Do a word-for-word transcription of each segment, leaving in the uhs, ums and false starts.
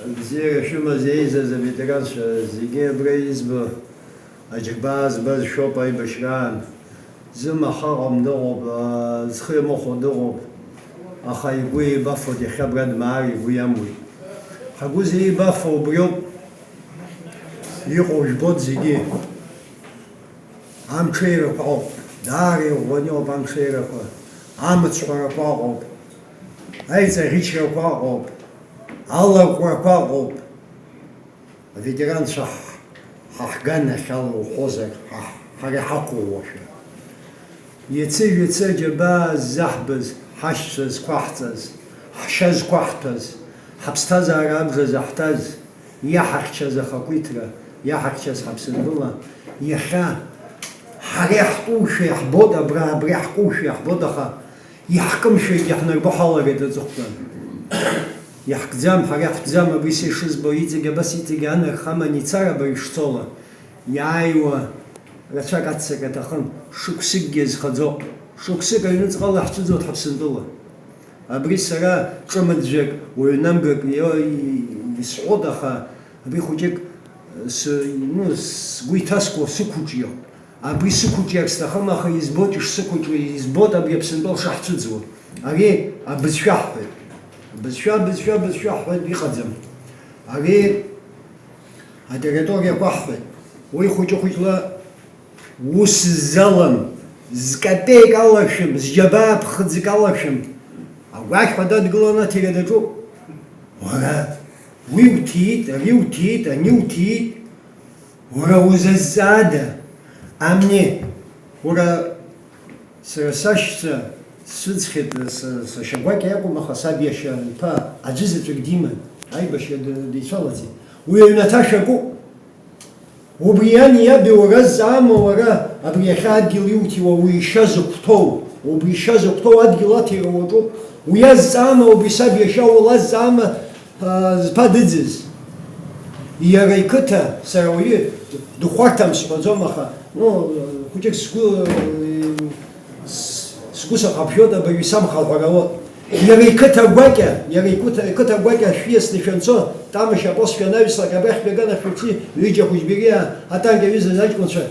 Бзиара шәымаз еизаз аветеранцәа зегьы абра избо, аџьабаа збаз шәоуп аибашьраан. Зымаҳа ыҟам дыҟоуп, аа, зхы иамыхәо дыҟоуп, аха игәы еибафоит, иахьа абра дмаар игәы иамуит. Ҳгәы зеибафо убриоуп, иҟоу жәбоит зегьы. Амҽеирақәа ыҟоуп, даара иӷәӷәаны иҟоуп амҽеирақәа, амыцхәарақәа ыҟоуп, аиҵаӷьычрақәа ыҟоуп, аларҟәрақәа ыҟоуп. Аветеранцәа ҳ-, ҳа ҳганахьала уҳәозар, ҳа ҳ-, ҳара иҳақәу уашәа. Иацы-жәацы аџьабаа ззаҳбаз, ҳашьцәа зқәаҳҵаз, ҳшьа зқәаҳҭәаз, ҳаԥсҭазаара абжа заҳҭаз, иаҳахьчаз ахақәиҭра, иаҳахьчаз ҳаԥсадгьыла, иахьа ҳара иаҳтәушәа иаҳбоит, абра, абра иаҳкушәа иаҳбоит, аха иаҳкымшәагьы ҳнарбо ҳалагеит аҵыхәтәан. Иаҳкӡам, ҳара иаҳтәӡам, абри са ишызбо иҵегь абас, иҵегь анарха аман ицар абаҩ шцола. Иааиуа рацәак аццак аҭахын, шықәсыкгьы азхаӡоуп. Шықәсык аҩныҵҟала ҳцәыӡуеит ҳаԥсынтәыла. Абри сара ҿымҭӡәак, уаҩ намгак ио-, и-, исҳәоит, аха абри хәыҷык сы-, ну, сгәы иҭаскуа сықәҿиоуп. Абри сықәҿиар сҭахым, аха избоит ишсықәҿио, избоит абри Аԥсынтәыла шаҳцәыӡуа. Ари абызшәа ҳҳәоит. Абызшәа, абызшәа, абызшәа ҳҳәоит, иҟаӡам. Ари атерриториақәа ҳҳәоит. Уи хәыҷы-хәыҷла ус залам, зкапеик алашәым, зџьабаа ԥхыӡк алашәым. Агәақь ҳәа дадгыланы аҭира даҿуп. Уара, уи уҭиит, ари уҭиит, ани уҭиит. Уара узазҵаада? Амни, уара, сара сашьцәа сыӡхьеит, са, сашьа гәакьа иакәым, аха саб иашьа иԥа аӡәы заҵәык диман, аибашьра д-, дицәалаӡит. Уи аҩнаҭа шәакуп. Убри иани иаби уара зҵаама, уара абри иахьа адгьыл иуҭиуа, уи ишьа зықәҭоу, убри ишьа зықәҭоу адгьыл аҭира уаҿуп. Уи азҵаама, убри саб иашьа улазҵаама, аа, зԥа дыӡыз? Иара иқыҭа, сара уаҩы дыхәарҭам сҳәаӡом, аха, ну, хәыҷык сгәы, с-, сгәы сахаԥжәоит, абаҩ исамхаҳәарауа. Иара иқыҭа гәакьа, иара иқыҭа, иқыҭа гәакьа шәиасны шәанцо, Тамашь апост шәанаҩслак, абрахьтәи аганахь шәыԥши, ҩыџьа хәыҷ Бериа атанк аҩызаз аҷкәынцәа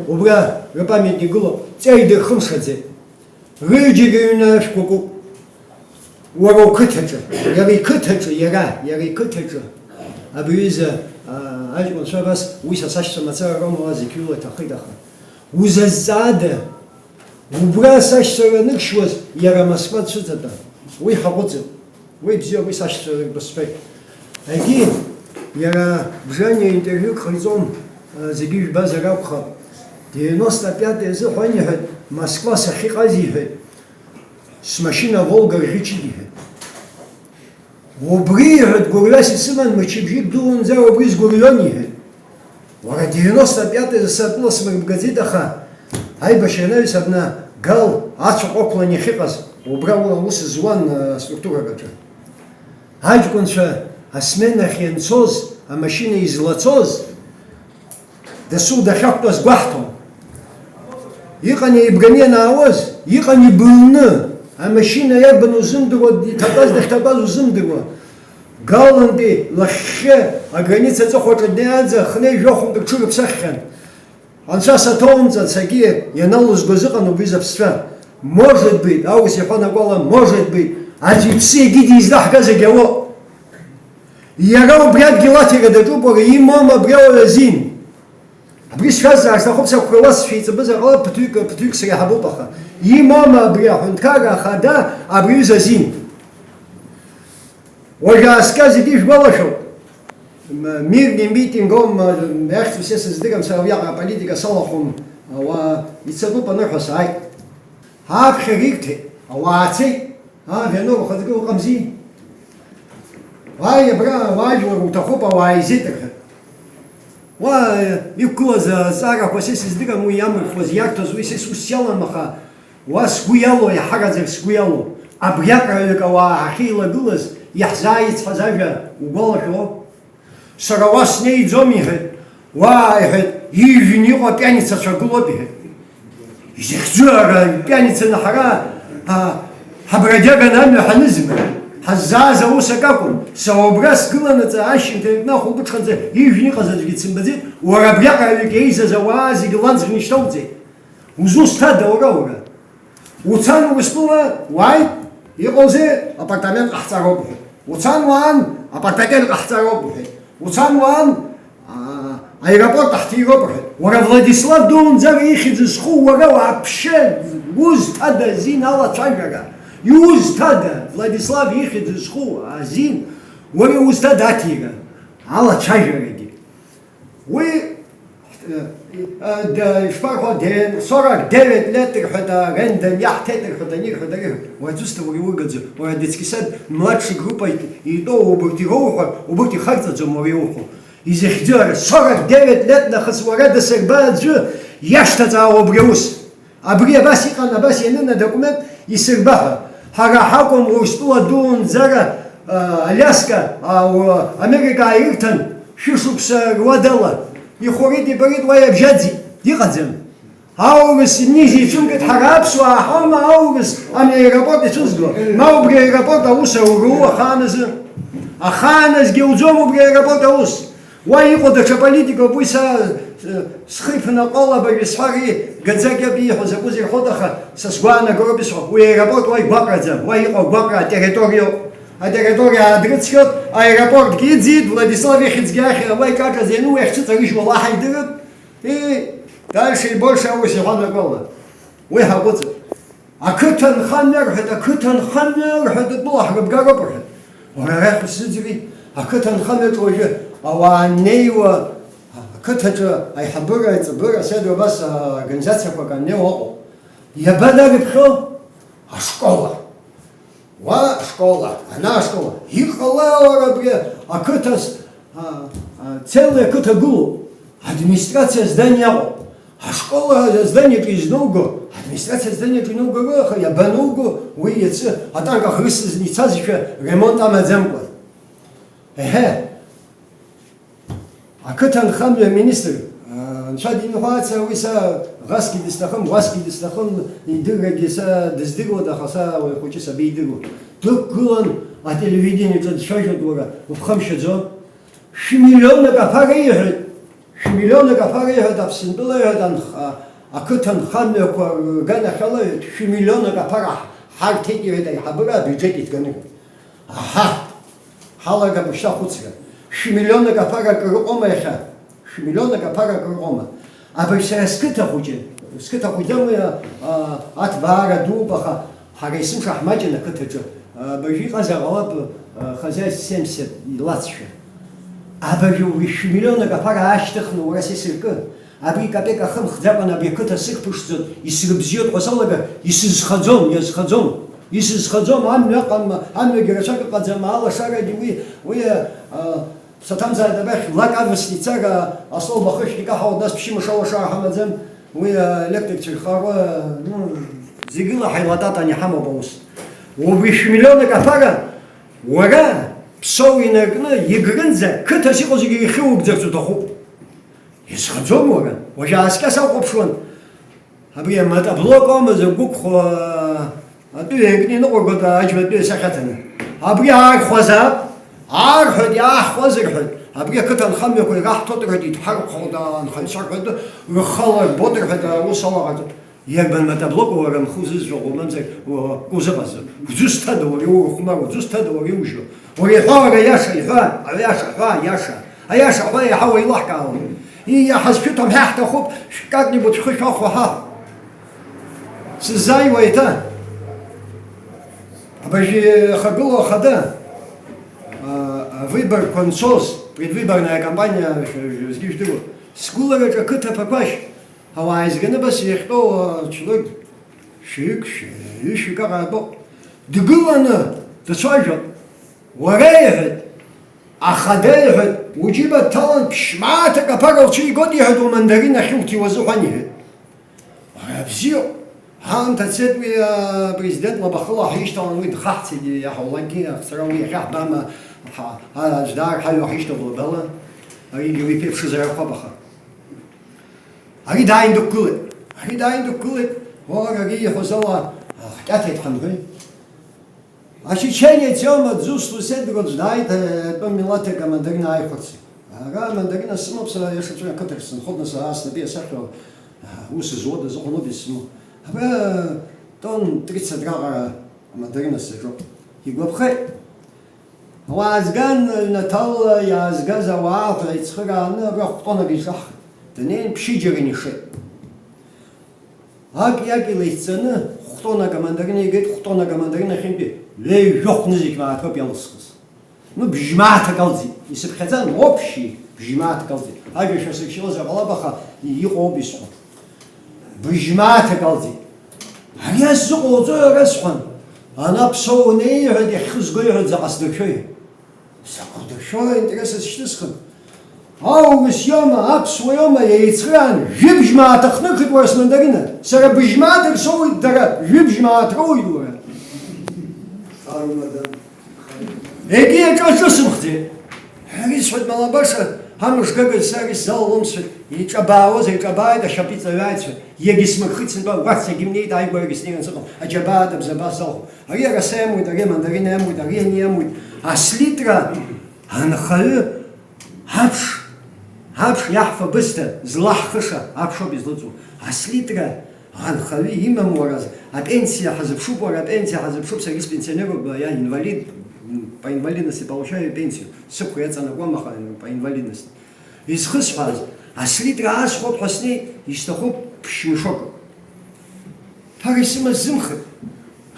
убра рпамиатник гылоуп, ҵеи дырхымшаӡеит. Рыҩџьагьы ҩны ашәқәа куп. Уара уқыҭаҿы, иара иқыҭаҿы, иара, иара иқыҭаҿы. Абри аҩыза, аа, аҷкәынцәа абас, уи са сашьцәа мацара роума, уа зқьҩыла иҭахеит, аха. Узазҵаада? Убра сашьцәа раныршьуаз, иара Москва дцәыҵатәан. Уи ҳаҟәыҵып. Уи бзиоуп, уи сашьцәа рбызшәа. Егьи, иара Бжаниа интервиук ҟаиҵон, а, зегьы ижәбазар акәхап. Девяносто пятый азыҳәан, иҳәеит, Москва сахьыҟаз, иҳәеит, смашьына Волга рӷьычит, иҳәеит. Убри, иҳәеит, гәырҩас исыман, мчыбжьык дууаанӡа убри сгәырҩон, иҳәеит. Уара, девяносто пятый зсыртәыла смырбгаӡеит, аха аибашьра анаҩс абна Гал ацәаҟә ықәлан иахьыҟаз, убра уа аус зуан, а, структурак аҿы. Аҷкәынцәа асменахь ианцоз, амашьына излацоз, дасу дахьақәтәаз гәаҳҭон. Иҟан еибганы ианаауаз, иҟан ибылны, амашьына иарбан узымдыруа, иҭатәаз дахьҭатәаз узымдыруа. Галантәи лахьхьы аграница аҵыхәаҿы днеиаанӡа хынеи жәохәымҭак тшырыԥсаххьан. Анцәа саҭоумҵан, саргьы ианалызгоз ыҟан убри заԥсцәа. Может быть, аус иҳәон акәала, может быть, аӡә иԥсы егьи дизлаҳгазаргьы ауоуп. Иара убри адгьыл аҭира даҿуп, уара, имоума абри ауаҩ азин? Абри сшәазҵаар сҭахуп, сақәгылаз шәеиҵбызар ҟалап, ԥыҭҩык, ԥыҭҩык среиҳабуп, аха имоума абри аҳәынҭқарра ахада абри аҩыза азин? Уажә ааскьа зегьы ижәбалашәоуп. М-, мирный митинг аума, иахьӡу са сыздырам, сара уиаҟара аполитика салахәым, ауаа ицатәуп анырҳәа сааит. Ҳаԥхьа ригҭеит, ауаа цеит. Аа, Вианор, ухаҵкы уҟамзи? Уааи, абра уаажәлар уҭахуп, ауаа еизеит рҳәеит. Уа, иқәгылаз азҵаарақәа са сыздырам, уи иамырхуаз, иарҭоз, уи са сусс иалам, аха уа сгәы иалоу, иаҳараӡак сгәы иалоу, абри акраҩык ауаа ҳахьеилагылаз, иаҳзааицҳаз ажәа угәалашәо? Сара уа снеиӡом, иҳәеит. Уаа, иҳәеит, ижәны иҟоу апианицацәа гылоуп, иҳәеит. Изахьӡу ара апианицаны ҳара, а, ҳабродиаганы амҩа ҳанызма? Ҳаззааз аус акакәын, са убра сгыланаҵы ашьыжьымҭан икны ахәылбыҽханӡа ижәны иҟаз аӡәгьы дсымбаӡеит, уара абриаҟара ҩык еизаз ауаа зегьы ланҵәҟьаны ишьҭоуҵеи? Узусҭада уара, уара? Уцан Урыстәыла уааит, иҟоузеи, апартамент ҟаҳҵароуп уҳәеит. Уцан уаан, апартакент ҟаҳҵароуп уҳәеит. Уцан уаан, аа, аеропорт аҳҭироуп рҳәеит. Уара Владислав дуунӡа ихьӡ зху уара вообще иузҭада азин алацәажәара? Иузҭада Владислав ихьӡ зху азин? Уара иузҭада аҭира? Алацәажәарагьы. Уи, э, э, да, ишԥарҳәо, де-, сорок девять лет рҳәоит, аренда иаҳҭеит рҳәоит, ани рҳәоит, ари рҳәоит. Уаҩ дызҭа уара иугаӡо, уара детский сад младший группа ит-, итәоу убырҭ ироуҳәар, убырҭ ихарҵаӡом уара иуҳәо. Изахьӡу ара сорок девять лет нахыс уара дасырба аӡәы иашьҭаҵаауа убри аус. Абри абас иҟан, абас ианын адокумент, исырба ҳәа. Ҳара ҳакәым Урыстәыла дуунӡара, а, Алиаска, а, у-, Америка ааирҭан, шәышықәса руадала. Ихәарит, ибарит, уа иабжьаӡит, иҟаӡам. Аурыс низ ицәымгеит, ҳара аԥсуаа ҳаума аурыс ами аеропорт ицәызго? Ма убри аеропорт аус ауру ахааназы? Ахааназгьы ауӡом убри аеропорт аус. Уа иҟоу даҽа политикоуп, уи са, э, схы иԥнаҟәалабажәа сҳәар, гаӡак иаб ииҳәо закәызеи рҳәоит, аха са сгәаанагароуп исҳәо, уи аеропорт уа игәаҟраӡам, уа иҟоу агәаҟра атерриториоуп. Атерриториа аадрыцқьоит, аеропортгьы иӡит, Владислав ихьӡгьы ахь уа икаҿаз иану, уи ахьцәыҵарыжьуа уаҳа идырып. И дальше и больше аус иҳәон акала. Уи ҳаҟәыҵып. Ақыҭанхамҩа рҳәеит, ақыҭанхамҩа рҳәеит, атәыла ҳрыбгароуп рҳәеит. Уара арахь усзыӡырҩи? Ақыҭанхамҩаҿ уажәы ауаа аннеиуа, ақыҭаҿы аиҳабыра, аиҵбыра, седра убас, а, организациақәак аннеиуа ыҟоуп. Иабанарыԥхьо? Ашкола. Уа ашкола, ана ашкола. Иҟалауа абри ақыҭас, а, а, целый ақыҭа гылоуп. Администрациа здание ыҟоуп. Ашкол азданиаҿы изнуго, администрациа азданиаҿы инугары, аха иабануго, уи иацы атанк ахрысызны ицазшәа ремонт амаӡамкәа. Еҳе, ақыҭанхамҩа аминистр, а, анцәа димхәаац, уи са ӷасгьы дысҭахым, уасгьы дысҭахым, идыррагьы са дыздыруада, аха са уаҩ хәыҷы сабеидыруа. Дықәгылан ателевидениеҿы дцәажәоит, уара, уԥхамшьаӡо? Шәмиллионак аԥара иҳәеит. Шәмиллионак аԥара иҳәеит Аԥсынтәыла, иҳәеит анх-, а-, ақыҭанхамҩақәа рганахьала, иҳәеит, шәмиллионак аԥара ҳ-, ҳарҭеит, иҳәеит, аиҳабыра абиуџьет иҭганы. Аҳа! Ҳалагап шьҭа ахәыцра. Шәмиллионак аԥара акыр ыҟоума иахьа? Шәмиллионак аԥара акыр ыҟоума? Абыржә сара сқыҭа хәыҷы, сқыҭа хәыҷы амҩа, а, аҭбаара дууп, аха ҳара есымша ҳмаҷын ақыҭаҿы. Абыржә иҟазар ҟалап, а, хозяйство семьдесят илацшәа. Абыржә убри шәмиллионак аԥара аашьҭыхны уара сесыркы. Абри капек ахымхӡакәан абри ақыҭа сықәԥшӡоит, исрыбзиоит ҳәа салагар, исызхаӡом, иазхаӡом. Исызхаӡом, амҩа ыҟам, амҩагьы рацәак ыҟаӡам, алашарагьы уи, уи, а, саҭамзааит абахь, лак авсны ицар, а, астолба ахышә икаҳауеит, нас ԥшьымш алашара ҳамаӡам, уи, а, електрик цәырхаруа, ну, зегьы ла ҳаилататан иҳамоуп аус. Убри шәмиллионак аԥара, уара, ԥсоу инаркны, игрынӡа, қыҭас иҟоу зегьы ихьугӡарц уҭахуп. Изхаӡом уара, уажә ааскьа сахәаԥшуан. Абри аматоблок аума зыгәықәхо, атәыҩа ианкны иныҟәыргоит аџьма атәыҩа сахьаҭаны. Абри аархәазаап, аарҳәоит, иааҳхәаз рҳәоит. Абри ақыҭа анхамҩақәа ираҳҭоит рҳәоит, идҳархәоит анхаҩцәа рҳәоит, рхала рбоит рҳәоит, аус алаҟаҵоит. Иарбан мотоблоку уара мхы узызҳәо, умамзар, у-, узыҟазҵо? Узусҭада уара иурыхәмаруа, узусҭада уара иужьуа? Уара иҳәа, уара иаша, иҳәа, аиаша, ҳәа, аиаша. Аиаша ҳәа иаҳа уеилаҳкаауеит. И, иаҳа зшәыҭом ҳәа ҳҭахуп, как-нибудь шәхы шәахәо ҳа. Сыззааиуа еиҭа. Абыржәы ихагылоу ахада, а, авыборқәа анцоз, предвыборная кампания, шәа-, шәа-, шәа-, шәдыруа, сгәылараҿы ақыҭа ԥақәашь, ауаа изганы абас иахьтәоу, а, ҽнак, шәҩык, шәҩышәҩык аҟара атәоуп. Дгыланы дцәажәап. Уара, иҳәеит, ахада, иҳәеит, уџьыба дҭалан, ԥшьмааҭык аԥара уцәигоит, иҳәеит, умандарин ахьуҭиуа азыҳәан, иҳәеит. Уара, бзиоуп. Аамҭа цеит уи, а, апрезидент лабахыла ҳишьҭалан, уи дхаҳцеит, иаҳаулакгьы, ахцара уи иахьа ҳбама, ҳа-, ҳа-, аӡә даар ҳаҩуа ҳишьҭоуп лабала, аригьы уи ԥеиԥшызар акәхап, аха. Ари дааин дықәгылеит. Ари дааин дықәгылеит. Уара, ари иҳәоз ала, а, ҳкьаҭеит ҳамҳәеи. Ачечениа Тиома дзусҭоу седгәаҿ дааит, э, атәым милаҭ акомандарина ааихәарц. Ара амандарина сымоуп сара, иашаҵәҟьа ақыҭахь сынхоит, нас ара снапы иасахьоу, э, ус зуода зыҟалоуп исымоу. Абра тонн тридцать раҟара амандарина саҿуп. Игәаԥхеит. Уаазган, аҩнаҭалла иаазгаз ауаа ҳәа ицхырааны абра хә-тоннак иҿаҳхит. Днеин ԥшьыџьара инишеит. Аки-аки леицҵаны, хә-тоннак амандарина игеит, хә-тоннак амандарина ахьынтәи ҩажәи жәохә нызқь мааҭроуп иалысхыз. Ну, бжьмааҭ акалҵит. Исыԥхьаӡан, общий бжьмааҭ акалҵит. Ажәа шәасыршьуазар ҟалап, аха иҟоуп исҳәо. Быжьмааҭ акалҵит. Ари ас зыҟоуҵои ара сҳәан. Ана ԥсоу унеи, иҳәеит, иахьхызго иҳәеит, заҟа сдыршәои. Сақәдыршәо аинтерес азшьҭысхын. Аурыс иоума, аԥсуа иоума, еицхраан, жәибжь мааҭ ахнырхит уара смандарина. Сара быжь мааҭк соуит, дара жәибжь мааҭ роуит уара. Армадан. Егьи аҿы аҿысымхӡеит. Ари сҳәеит, Малабаша, амш гагаз сара исзалалом сҳәеит, иҿабаауаз иҿабааит, ашьапы иҵаҩааит сҳәеит. Иагьысмырхит сынтәа, уахь сагьымнеит, ааигәарагьы снеиран сыҟам, аџьабаа дабзабаа салхо. Ари араса иамуит, ари амандарина иамуит, ари ани иамуит. Аслитра анхаҩы аԥш, аԥш иаҳфа бысҭа, злаҳхыша аԥшоуп излыҵуа. Аслитра анхаҩы имам уара, апенсиа ҳазыԥшуп, уара апенсиа ҳазыԥшуп, саргьы спенсионеруп, я инвалид, по инвалидности получаю пенсию, сықәра иаҵанакуам, аха по инвалидности. Изхысҳәааз, аслитра аасхәап ҳәа снеит, исҭахуп ԥшь-мешокк. Ԥара исымаз зымхеит.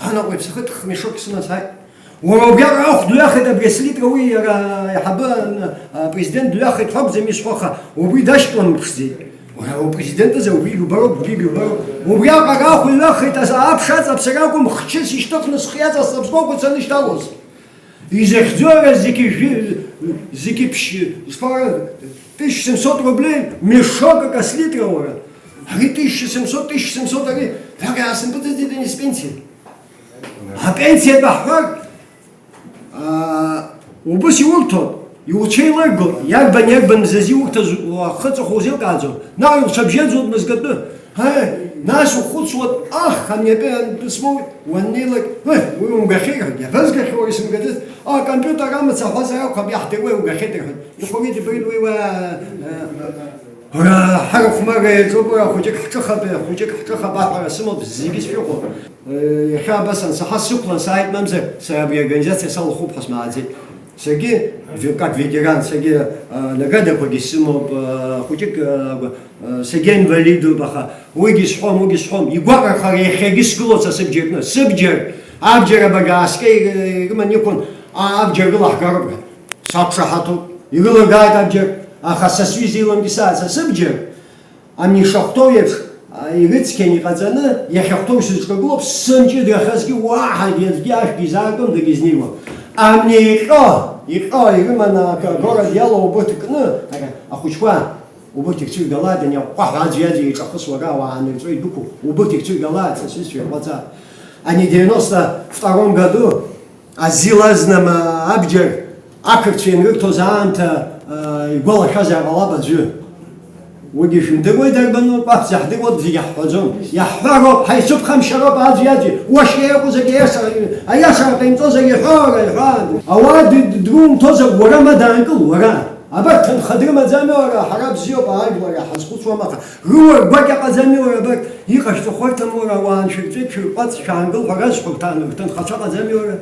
Анаҟә иаԥсахеит, х-мешок исымаз, ҳаи. Уара убриаҟара ахә дҩахеит абри аслитра, уи иара аиҳабы, а, апрезидент дҩахеит ҳәа акәӡами исҳәо, аха убри дашьклаԥшӡеит. Уара упрезидент азы убри иубароуп, убри иубароуп. Убриаҟара ахә иҩахеит, ас-, аԥш аҵаԥсара акәым, хчыс ишьҭыхны схы иаҵасҵап, сгәахәуеит санышьҭалоз. Изахьӡу ара зегьы жәи-, зегьы ԥшь-, зфара тысяча семьсот рублеи, мешок акы аслитра уара. Ари тысяча семьсот, тысяча семьсот ари, ҳәа иаасымпыҵыҵит ани спенсиа. Апенсиа ҳәа ҳҳәар, аа, убыс иурҭоит, иуцәеилыргоит, иарбан, иарбан мзазы иурҭаз уахыҵәахә узеилкааӡом. Наҟ иуцәабжьаӡоит мызкатәы. Ҳаи, нас ухәыцуан, ах, ани атәы антәы смоуит, уаннеилак, ҳы, уи умгахьеи, иабазгахьоу, исымгаӡац, а, компиутер амаца ҳәазар акәхап, иаҳдыруеи угахьеит, рҳәоит. Ихәыри дыбеит уи уа, э, ра, ҳарахәмарра иаҿуп, уа, хәыҷык ҳҿыхап, хәыҷык ҳҿыхап, аҳәара сымоуп, зегьы сшәыхәоуп. Э, иахьа абас ансаҳа сықәлан сааит, мамзар, сара абри аорганизациа салахәуп ҳәа смааӡеит. Саргьы ве-, как ветеран, саргьы, а, наградақәагьы сымоуп, а, хәыҷык, а, а, саргьы инвалидуп, аха уигьы сҳәом, уигьы сҳәом. Игәаҟырхар иахьагьы сгылоит са сыбџьар кны. Сыбџьар, абџьар абага ааскьа ир-, ирыман иқәын, а, абџьар рылаҳгароуп ҳәа. Сақәшаҳаҭуп, ирылагааит абџьар, аха са сҩыза иламкьысааит са сыбџьар. Ани ишахәҭоу еиԥш, а, ирыцқьан иҟаҵаны, иахьахәҭоу сызҿагылоуп, сымчыдрахазгьы уаҳагьы аӡәгьы ашәгьы изаартуам, дагьызнеиуам. Амни иҟьо, иҟьо ирыманы акы агород иалоу убырҭ кны, ара, ахәыҷқәа, убырҭ ирцәыргалааит, ани аҟәҟәаҳәа аӡәи-аӡәи иҿахысуа ара ауаа анырҵәо идәықәу, убырҭ ирцәыргалааит, са сҩызцәа ирҟәаҵа. Ани девяносто втором году Азил азнама абџьар ақырҭцәа ианрырҭоз аамҭа, а, игәалашәазар ҟалап аӡәы. Уигьы шәымдыруеи, дарбану, кәаԥӡа ҳдыруа зегьы ҳҳәаӡом. Иаҳҳәароуп, ҳаицәыԥхамшьароуп аӡәи-аӡәи. Уашьа иҟоу зегьы аиаша, аиашара ҟаимҵо зегьы иҳәо, ара иҳәа. Ауаа д-, д-, друмҭозар, уара ма даанкыл, уара. Абарҭ ҭынха дрымаӡами, уара? Ҳара бзиоуп, ажәлар иаҳазхәыцуам, аха рыуа ргәакьа ҟаӡами, уара, абарҭ иҟашәҵо хәарҭам, уара, ауаа аншәырҵәеит, шәырҟәаҵ, шәаангыл ҳәа разҳәо, рҭан-, рҭынхацәа ҟаӡами, уара?